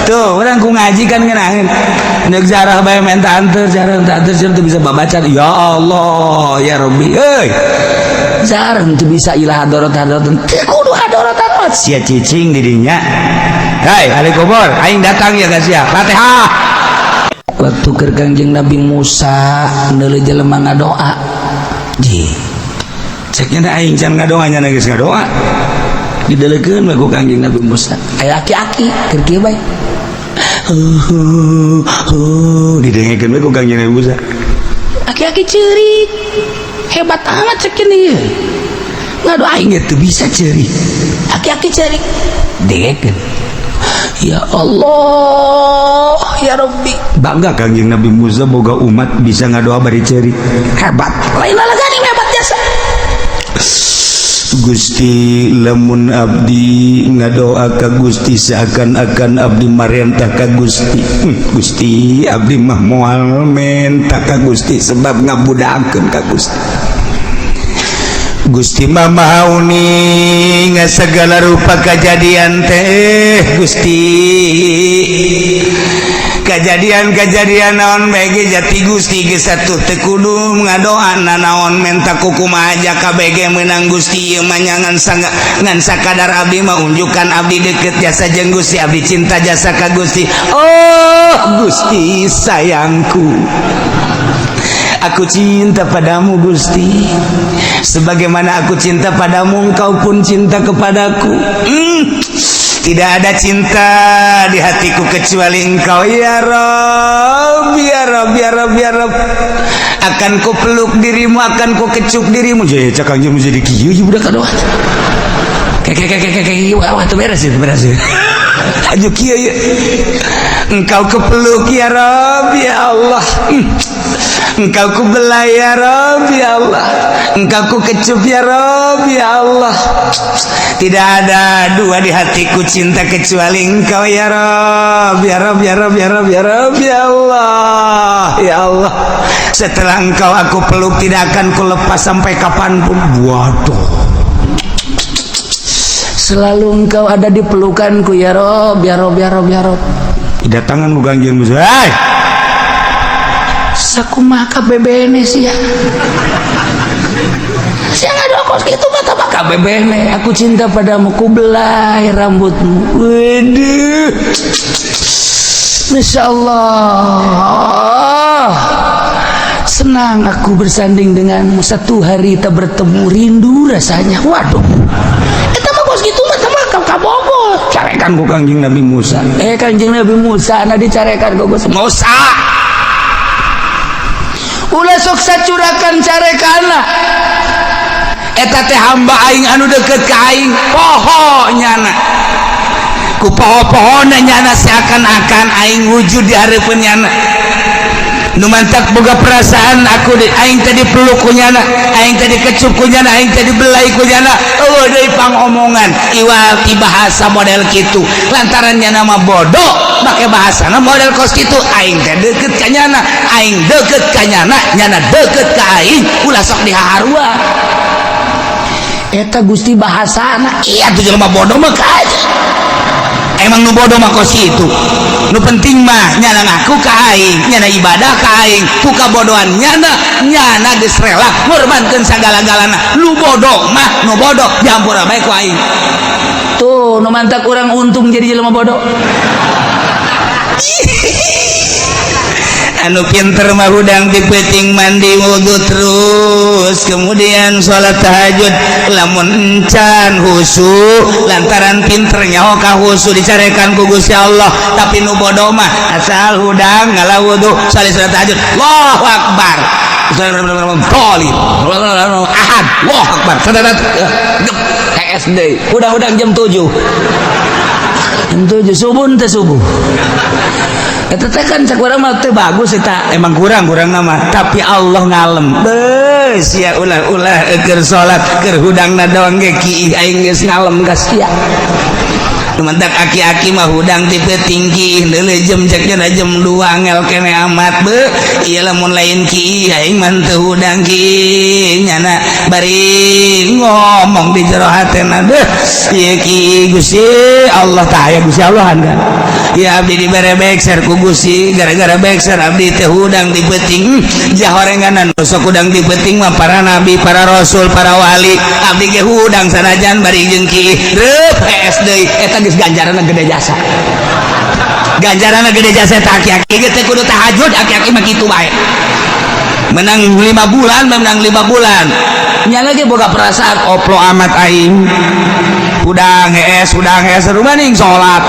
Tuh, urang ku ngaji kan ngeunaheun. Nek jarah bae menta anteur, jarah menta anteur teu bisa babaca. Ya Allah, ya Rabbi. Euy. Jarah teu bisa ilah hadorot hadorot. Teu kudu hadorot hadorot. Sia cicing di dinya. Hai, ahli kubur, aing datang ya guys ya. Fatihah. Waktu keur Kangjeng Nabi Musa neuleuh jelema ngadoa. Ji. Ceknya da aing can ngadoa nya geus ngadoa. Didelekeun we ku Kangjeng Nabi Musa. Aya aki-aki keur kieu bae. Didengekeun we ku Kangjeng Nabi Musa. Aki-aki ceurik. Hebat amat cek ieu. Ngadoa aing ge teu bisa ceurik. Aki-aki ceurik. Dengekeun. Ya Allah, ya Rabbi. Bangga Kangjeng Nabi Musa boga umat bisa ngadoa bari ceurik. Hebat. Lain lalagani hebat jasa. Gusti, lamun abdi ngadoa ka Gusti seakan-akan abdi marentah ka Gusti. Gusti, abdi mah moal menta ka Gusti sebab ngabudakeun ka Gusti. Gusti mah maha uning segala rupa kejadian teh. Gusti, kejadian-kejadian naon bae jati Gusti geus atuh teu kudu ngadoa nanaon menta kukumaha aja KBG menang Gusti. Ieu mah ngan sangga ngan sakadar abdi mah unjukan abdi deket jasa jeung Gusti, abdi cinta jasa ka Gusti. Oh Gusti sayangku, aku cinta padamu Gusti. Sebagaimana aku cinta padamu, engkau pun cinta kepadaku. Tidak ada cinta di hatiku kecuali engkau ya Rob, ya Rob, ya Rob, ya Rob. Akan ku peluk dirimu, akan ku kecup dirimu. Jadi cak Kangjeng jadi kieu ieu budak aduh. Kayak kayak kayak kayak wah tuh beres itu beres. Aju kieu ya. Engkau kepeluk ya Rob, ya Allah. Engkau ku belai ya Rob, ya Allah. Engkau ku kecup ya Rob, ya Allah. Tidak ada dua di hatiku cinta kecuali engkau ya Rob, ya Rob, ya Rob, ya Rob, ya Rob, ya Allah, ya Allah. Setelah engkau aku peluk tidak akan ku lepas sampai kapanpun. Waduh. Selalu engkau ada di pelukanku ya Rob, ya Rob, ya Rob, ya Rob. Datangan ku Kangjeng Musa. Hai. Sakumaha kabebene sia. Sia ngadoa kos kitu mah tambah kabebene. Aku cinta padamu, ku belai rambutmu. Waduh. Masya Allah. Senang aku bersanding denganmu. Satu hari tak bertemu rindu rasanya. Waduh. Eta mah kos kitu mah tambah kabogoh. Carekan ku Kangjeng Nabi Musa. Eh, Kangjeng Nabi Musa na dicarekan ku Gusti Musa. Ulah sok sacurakan carekana. Eta teh hamba aing anu deket ka aing, poho nyana. Ku poho-pohona nyana seakan-akan aing wujud di hareupeun nyana. Nu mantak boga perasaan aku di aing tadi peluk ku nyana, aing tadi kecup ku nyana, aing tadi belai ku nyana. Eueuh deui pangomongan iwal ti bahasa model kitu. Lantaran nyana mah bodoh, make bahasana model kos kitu. Aing teh deket ka nyana, aing deket ka nyana, nyana deket ka aing, ulah sok dihaharua. Eta Gusti bahasana, iya tuh jelema bodoh mah aja. Emang nu bodoh mah kos kitu. Nu penting mah nyana ngaku ka aing, nyana ibadah ka aing, ku kabodohan nyana, nyana geus rela ngorbankeun sagala-galana. Lu bodoh mah nu bodoh diampura bae ku aing. Tuh, nu mantak urang untung jadi jelema bodoh. Anu pinter mah hudang di peuting mandi wudhu terus kemudian sholat tahajud lamun encan husu lantaran pinter nyaho ka husu dicarekan ku Gusti Allah. Tapi nu bodoh mah asal hudang ngala wudhu salat tahajud, Allahu akbar, Tolib ahad, Allahu akbar, SD hudang-hudang jam 7, jam 7 subuh teh subuh. Eta teh kan cak urang mah teu bagus eta, emang kurang-kurang nama, tapi Allah ngalem. Beus ya ulah-ulah keur salat keur hudangna doang ge kiih aing geus ngalem ka sia. Mantak aki-aki mah hudang ti peuting kiih neuleuh jam cek jam 2 angel kene amat be ieu lamun lain kiih aing mah teu hudang kiih nyana bari ngomong di jero hatena deuh ieu kiih Gusti Allah tah aya Gusti Allah kan. Ya, abdi dibere bekser ku Gusti, gara-gara bekser abdi teh hudang di peuting. Jahorenganan nu sok hudang di peuting mah para nabi, para rasul, para wali. Abdi ge hudang sanajan bari jeung ki reup hees deui. Eta geus ganjaranna gede jasa, ganjaranna gede jasa. Eta aki-aki ge teh kudu tahajud, aki-aki mah kitu bae. Menang 5 bulan, menang 5 bulan nya lagi boga perasaan oplo amat aing hudang hees, hudang hees, maning salat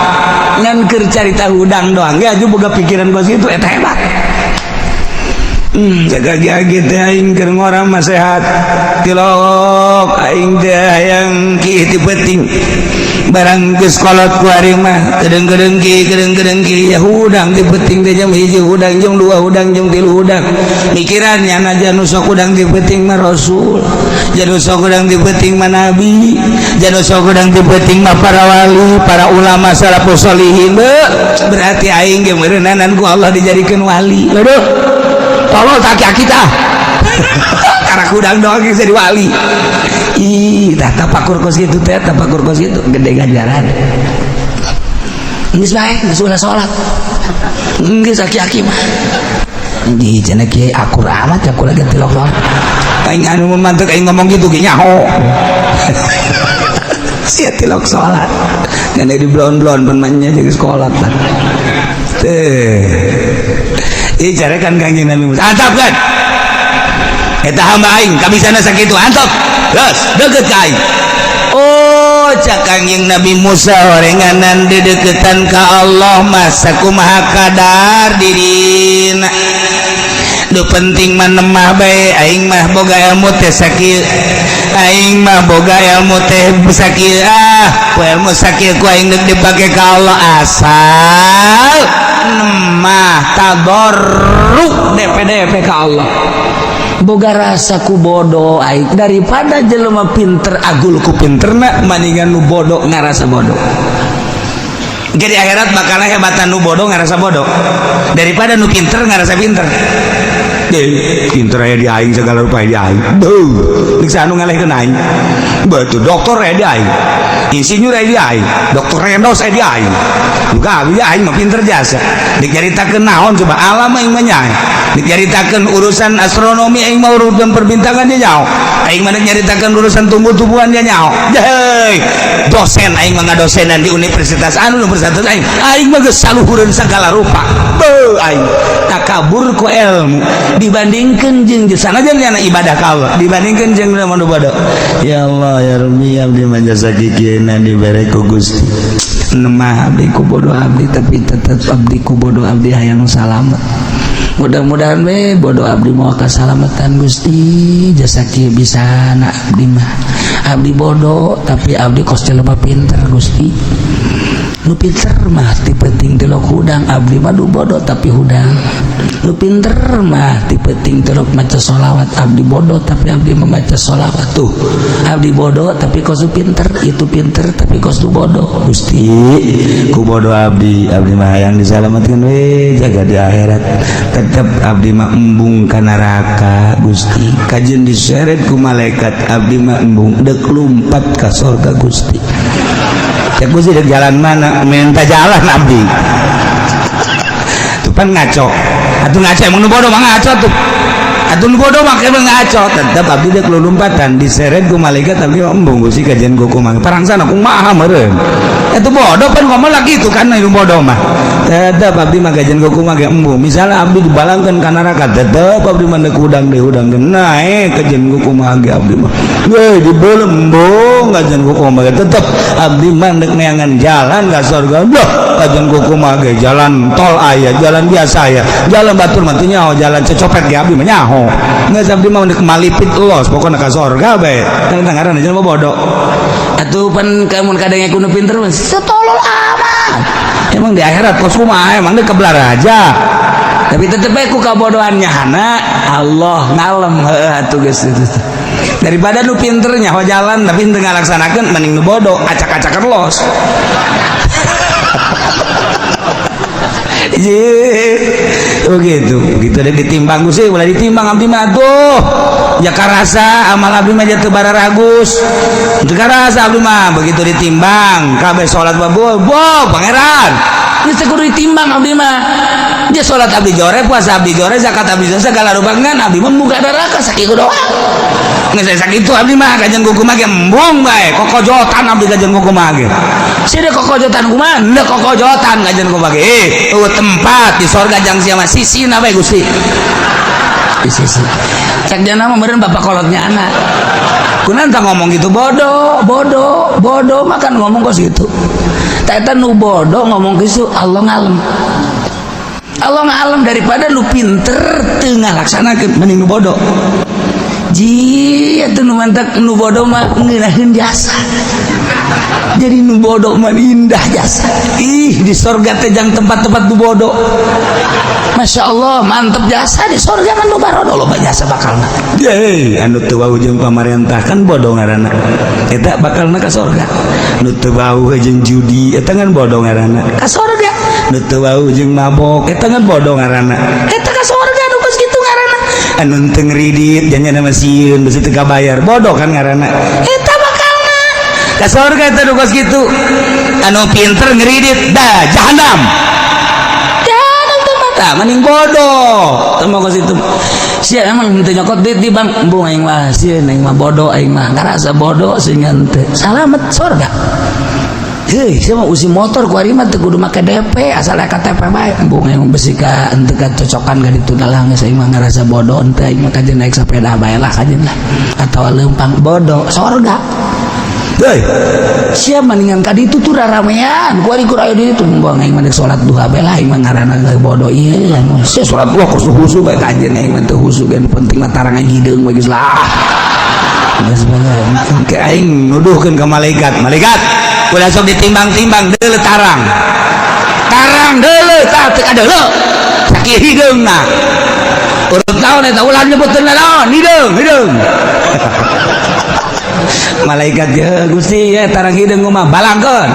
ngan keur carita hudang doang ge aju boga pikiran kos kitu. Eta hebat. Jaga gitu aing keur ngora mah sehat, tilok aing teh hayang ki ti peuting. Barang geus kolot ku ari mah kedeung-kedeung ki, kedeung-kedeung ki, ya hudang ti peuting teh jam 1 hudang, jam 2 hudang, jam 3 hudang. Mikirannya naja nu sok hudang ti peuting mah rasul, jadi sok hudang ti peuting mah nabi, jadi sok hudang ti peuting mah para wali, para ulama, salafus solihin. Berarti aing ge meureunanan ku Allah dijadikeun wali. Aduh, tolol tak aki tah, karena hudang doang jadi wali. Ih, tah, tapakur kos gitu teh, tapakur kos gitu gede ganjaran. Geus bae, geus ulah salat. Geus aki-aki mah. Di cenah kiai akur amat ya, aku lagi tilok salat. Aing anu mantuk aing ngomong gitu ge nyaho. Sia tilok salat. Dan di blon-blon pan mah jeung sekolah tah. Teh. Ih, carekan Kangjeng Nabi Musa. Antap kan? Eta hamba aing kabisana sakitu, antap. Terus deket ka aing. Oh, cak Kangjeng Nabi Musa, orenganan dideketan ka Allah mah sakumaha kadar dirina. Nu penting mah nemah bae. Aing mah boga ilmu teh sakieu, aing mah boga ilmu teh sakieu. Ah, ku ilmu sakieu ku aing deuk dipake ka Allah, asal nemah tadarru DPDP ka Allah. Boga rasa ku bodoh aing daripada jelema pinter agul ku pinterna, maningan nu bodoh ngarasa bodoh. Jadi akhirat bakalan hebatan nu bodoh ngarasa bodoh daripada nu pinter ngarasa pinter. Deh, pinter aya di aing, segala rupa di aing. Beuh, geus anu ngalehkeun aing. Betul, dokter aya di aing. Insinyur aya di aing. Dokter Rendos aya di aing. Buka abi aing mah pinter jasa. Dicaritakeun naon coba alam aing mah nyae. Dicaritakeun urusan astronomi aing mah, urusan perbintangan dia nyaho. Aing mah nyaritakeun urusan tumbuh-tumbuhan dia nyaho. Hei, dosen aing mah, ngadosenan di universitas anu, universitas aing. Aing mah geus saluhureun segala rupa. Beuh, aing takabur ku ilmu dibandingkan jeung sanajan nyana ibadah ka Allah, dibandingkan jeung nu bodoh. Ya Allah, ya Rabbi, abdi mah jasa kikieuna dibere ku Gusti. Nemah abdi ku bodoh abdi, tapi tetep abdi ku bodoh abdi hayang salamet. Mudah-mudahan we bodoh abdi mau kasalamatan Gusti, jasa kieu bisa na abdi mah. Abdi bodoh tapi abdi kos jelema pinter Gusti. Nu pinter mah ti peuting tilok hudang, abdi mah du bodoh tapi hudang. Nu pinter mah ti peuting tilok maca sholawat, abdi bodoh tapi abdi membaca sholawat. Tuh, abdi bodoh tapi kos pinter, itu pinter tapi kos du bodoh. Gusti, ku bodoh abdi, abdi mah hayang disalamatkeun we jaga di akhirat. Tetep abdi mah embung ka neraka Gusti, kajeun diseret ku malaikat abdi mah embung, dek lumpat ka sorga Gusti. Cek Gusti, dek jalan mana? Minta jalan abdi. Tuh pan ngaco atuh, ngaco emang nu bodoh mah ngaco tuh. Atuh nu bodoh mah emang ngaco. Tetep abdi dek lompatan diseret ku malaikat, abdi mah embung Gusti, kajian ku kumaha parangsana kumaha meureun. Itu bodoh pan ngomong lagi itu kan, nu bodoh mah tetep abdi mah kajian ku kumaha ge embung. Misalnya abdi dibalangkeun ka neraka, tetep abdi mah deuk hudang deui, hudang deui naek, kajian ku kumaha ge abdi mah we dibeuleum embung, kajian ku kumaha ge tetep abdi mah deuk neangan jalan ka surga. Loh, kajian ku kumaha ge jalan tol aya, jalan biasa aya, jalan batur mah teu nyaho, jalan cecopet ge abdi mah nyaho. Geus, abdi mah deuk malipit los, pokona ka surga bae. Kan ngaranna jelema bodoh atuh pan kamun kadang kudu pinter mah setolol amat. Emang di akhirat kos kumaha, emang dia kebelar aja, tapi tetep bae ku kabodohannya hana Allah ngalem. Heuh atuh, geus itu daripada nu pinter nyaho jalan tapi teu ngalaksanakeun, mending nu bodoh acak-acakan los. Ye, Begitu begitu ada ditimbang Gusti, ulah ditimbang abdi mah tuh. Ya karasa amal abdi mah teu bararagus. Teu karasa abdi mah begitu ditimbang kabeh salat babu, bo pangeran. Geus teu kudu ditimbang abdi mah. Dia salat abdi jore, puasa abdi jore, zakat abdi jore, segala rupa ngan abdi mah muka neraka sakitu doang. Geus sakitu abdi mah kajian kumaha ge embung bae, kokojotan abdi kajian kumaha ge. Sia kokojotan kumaha? Henteu kokojotan kajian kumaha ge. Eueuh tempat di sorga jang sia mah sisina bae Gusti. Di sisi. Cek jana mah meureun bapak kolotnya anak. Kunaon tah ngomong gitu bodoh, bodoh, bodoh makan ngomong kos gitu. Tah eta nu bodoh ngomong gitu Allah ngalem. Allah ngalem daripada nu pinter teu ngalaksanakeun mending nu bodoh. Ji atuh nu mantak nu bodoh mah ngeunaheun jasa. Jadi nu bodoh mah indah jasa. Ih di sorga teh jang tempat-tempat nu bodoh. Masya Allah mantep jasa di sorga kan nu barodo loba jasa bakalna. Ye anu teu wau jeung pamarentah kan bodoh ngaranna. Eta bakalna ka sorga. Nu teu wau jeung judi eta kan bodoh ngaranna. Ka sorga. Nu teu wau jeung mabok eta kan bodoh ngaranna. Eta ka sorga nu kos kitu ngaranna. Anu teu ngridit janjana mah sieun besi teu kabayar bodoh kan ngaranna. Eta bakalna ka sorga eta nu kos kitu. Anu pinter ngridit dah jahanam. Tah mending bodoh. Teu mah kos itu. Sia emang teu nyokot duit di bank, embung aing mah sieun aing mah bodoh aing mah ngarasa bodoh sehingga henteu. Salamet sorga. Heuh, sia mah usi motor ku ari mah teu kudu make DP asal KTP bae. Embung aing besi ka henteu kacocokan ka ditu dalah geus aing mah ngarasa bodoh henteu aing mah kajen naik sepeda bae lah kajen lah. Atawa leumpang bodoh sorga. Heuy, sia mendingan ka ditu tuh raramean. Ku ari kur aya di ditu buang aing mah salat duha bae lah aing mah ngaranna bodoh ieu. Sia salat duha kos husu bae kajen aing mah teu husu ge penting mah tarang aing hideung bae geus lah. Geus bae ke aing nuduhkeun ka malaikat. Malaikat, ulah sok ditimbang-timbang deuleu tarang. Tarang deuleu tah teu kadeuleu. Sakieu hideungna. Urut naon eta ulah nyebutkeun naon? Hideung, hideung. Malaikat ya Gusti ya tarang hideung mah balangkeun.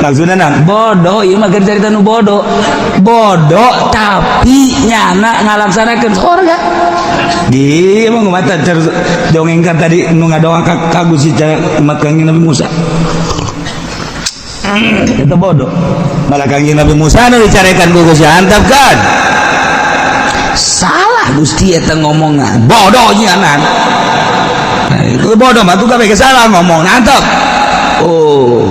Maksudna nang bodoh ieu mah keur carita nu bodoh. Bodoh tapi nyana ngalaksanakeun sorga. Di emang mata dongengkan tadi nu ngadoa ka Gusti umat Kangjeng Nabi Musa. Eta bodoh. Malah Kangjeng Nabi Musa nu dicarekan ku Gusti antap kan. Salah Gusti eta ngomongna bodoh nyanan. Nah, itu bodoh mah tuh kabeh salah ngomong antep. Oh,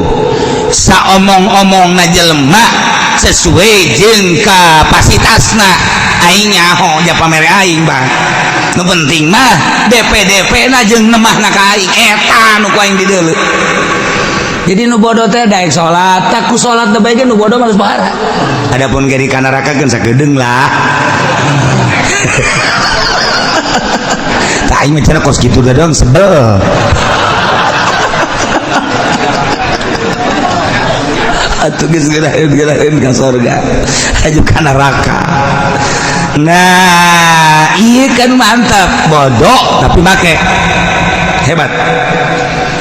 saomong-omongna jelema sesuai jeung kapasitasna aing nyaho ja pamere aing bang. Nu penting mah DP-DP na jeung nemahna ka aing eta nu ku aing dideuleu. Jadi nu bodoh teh daek salat, tak ku salat teh bae ge nu bodoh mah geus bahara. Adapun ge di ka neraka keun sakedeung lah. Tah aing mah cenah kos kitu doang sebel. Atuh geus geuraheun ka sorga, aju ka neraka. Nah, iya kan mantap, bodoh tapi make hebat.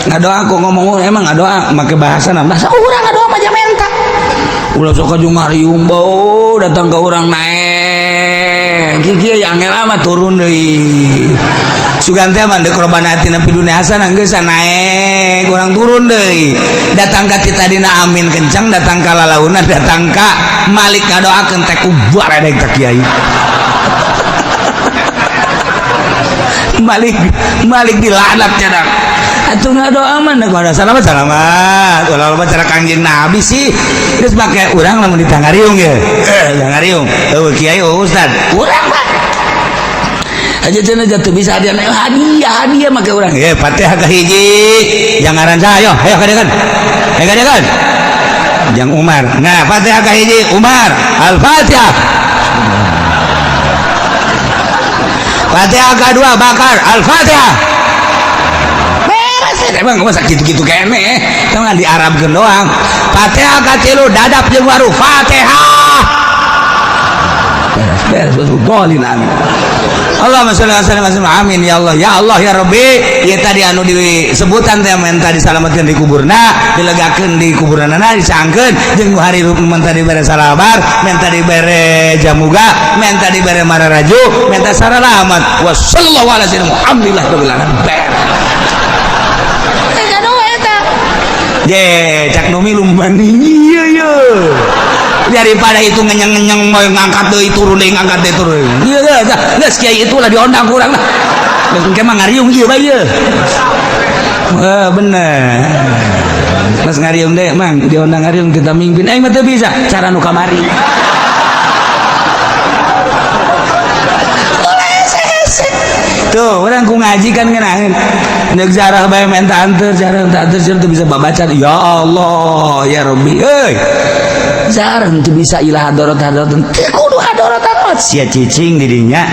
Ngadoa aku ngomong emang ngadoa make bahasa bahasa urang ngadoa mah jamenta. Ulah sok aju ngariung bau datang ke urang naek. Kieu yang angel amat turun deui. Sugan teh mah deuk robana atina fid dunya hasanah geus naek, urang turun deui. Datang ka ti tadina amin kencang, datang ka lalaunan, datang ka Malik ngadoakeun teh ku baredeg ka kiai. Malik Malik dilaknat cenah. Atuh ngadoa mah deuk ada salamat salamat. Ulah loba cara Kangjeng Nabi sih. Geus make urang lamun ditangariung ye. Tangariung. Eueuh kiai eueuh ustad. Urang mah aja cenah jatuh bisa hadiah hadiah hadiah make urang. Ye Fatihah ka hiji. Jang ngaran saha ayo, ayo kadekan. Ayo kadekan. Jang Umar. Nah, Fatihah ka hiji Umar. Al-Fatihah. Fatihah kedua Bakar. Al-Fatihah. Beres emang masa gitu-gitu kene. Tong di Arabkeun doang. Fatihah katilu dadap jeung waru. Fatihah. Beres beres golin amin. Allahumma sholli wa sallim wa amin ya Allah ya Allah ya Rabbi. Ieu tadi anu disebutan teh menta disalametkeun di kuburna, dilegakeun di kuburanna, disangkeun jeung nu hari menta dibere salabar, menta dibere jamuga, menta dibere mararaju, menta saralamat. Wa sallallahu ala sayyidina Muhammadillah rabbil alamin. Teh gaduh eta. Je, cak nu milu mani iya iya. Daripada itu ngenyeng-ngenyeng mau ngangkat deui turun deui ngangkat deui turun. Iya iya, geus kiai itulah diondang kurang lah. Geus engke mah ngariung ieu bae ieu. Wah, bener. Mas ngariung deh, Mang, diondang ngariung kita mimpin. Aing mah teu bisa, cara nu kamari. Tuh, orang ku ngaji kan ngenahin. Nek jarah bae menta anter, jarah menta anter, jarah teu bisa babaca. Ya Allah, ya Rabbi. Euy. Jarah teu bisa ilah hadorot hadorot. Teu kudu hadorot hadorot. Sia cicing di dinya.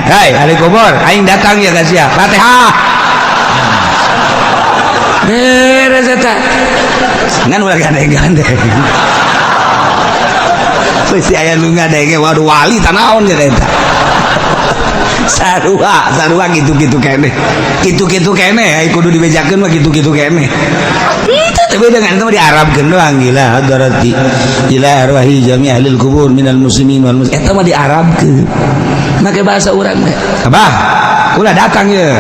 Hai, ahli kubur, aing datang ya ka sia. Fatihah. Beres eta. Ngan ulah gandeng-gandeng. Pasti aya nu ngadenge, waduh wali tanaon ge eta. Sarua, sarua gitu-gitu kene. Gitu-gitu kene, ai kudu dibejakeun mah gitu-gitu kene. Itu teh beda kan itu mah diarabkeun doang gila hadarati ila arwahi jami ahlil kubur minal muslimin wal muslimin. Eta mah diarabkeun. Make bahasa urang teh. Abah, ulah datang ye.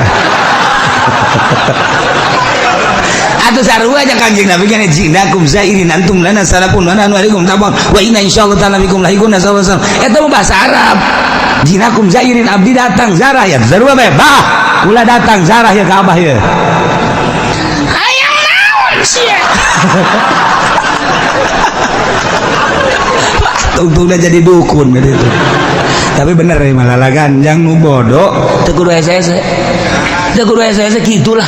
Atuh sarua aja Kanjeng Nabi kan jinakum zairin antum lana salafun wa nahnu alaikum tabun wa inna insyaallah ta'ala bikum lahiqun sallallahu alaihi wasallam. Eta mah bahasa Arab. Jinakum zairin abdi datang zarah ya sarua bae. Bah, ulah datang zarah ya ka abah ya. Hayang naon sia? Tungtungna jadi dukun gitu. Tapi bener ya malah lagan yang nu bodoh teu kudu hese-hese. Teu kudu hese-hese gitulah.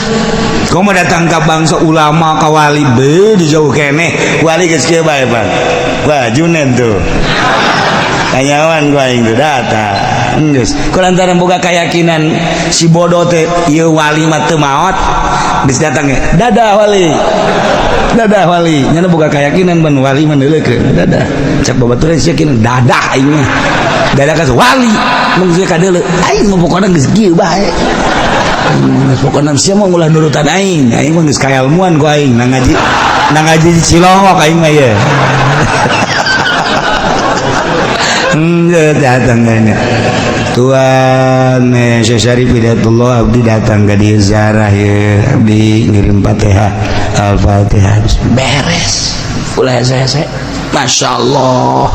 Kau mau datang ke bangsa ulama ka wali be di jauh kene wali geus kieu bae Bang. Wah junen tuh. Kanyawan gua aing tuh datang. Geus. Ku lantaran boga keyakinan si bodoh teh ieu wali mah teu maot geus datang ge. Dadah wali. Dadah wali. Nyana boga keyakinan ban wali mah neuleukeun. Dadah. Cak babaturan sia yakin dadah aing mah. Dadah ka wali. Mun geus kadeuleu aing mah pokona geus kieu bae. Geus pokona sia mah ulah nurutan aing. Aing mah geus kailmuan ku aing nang ngaji di Cilongok aing mah ye. Enggak datang kayaknya. Tuan Syekh Syarif Hidayatullah abdi datang ke dieu ziarah ye, abdi ngirim Fatihah, Al-Fatihah beres. Ulah hese-hese. Masya Allah.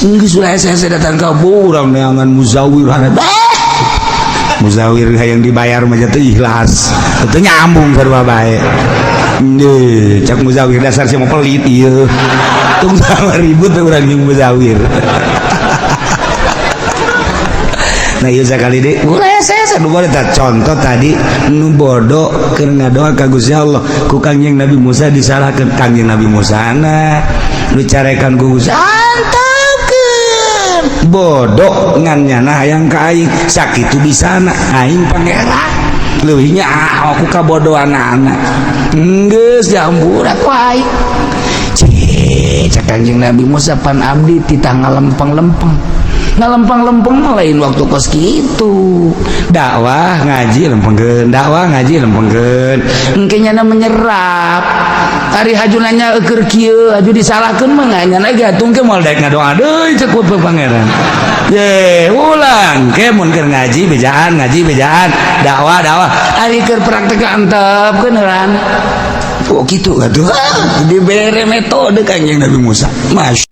Geus ulah hese-hese datang ka urang neangan muzawir hana. Muzawir hayang dibayar mah teu ikhlas. Teu nyambung sarua bae. Nggih, cak muzawir dasar sia mah pelit ieu. Tung sama ribut urang jeung muzawir. Nah ieu sakali deui ulah hese-hese nu boleh tah contoh tadi nu bodoh keur ngadoa ka Gusti Allah ku Kangjeng Nabi Musa disalahkeun Kangjeng Nabi Musa na nu carekan ku Gusti antepkeun bodoh ngan nyana hayang ka aing sakitu bisana aing pangeran leuwihnya aku kabodohan anak geus dihampura ku aing. Cek cek Kangjeng Nabi Musa pan abdi titah ngalempeng-lempeng ngalempeng-lempeng mah lain waktu kos kitu dakwah ngaji lempengkeun dakwah ngaji lempengkeun engke nyana menyerap ari haju nanya keur kieu haju disalahkeun mah nyana ge atuh engke moal daek ngadoa deui cek ku pangeran ye ulang ke mun keur ngaji bejaan dakwah dakwah ari keur praktek antepkeun heulana. Oh gitu atuh dibere metode Kangjeng Nabi Musa. Masya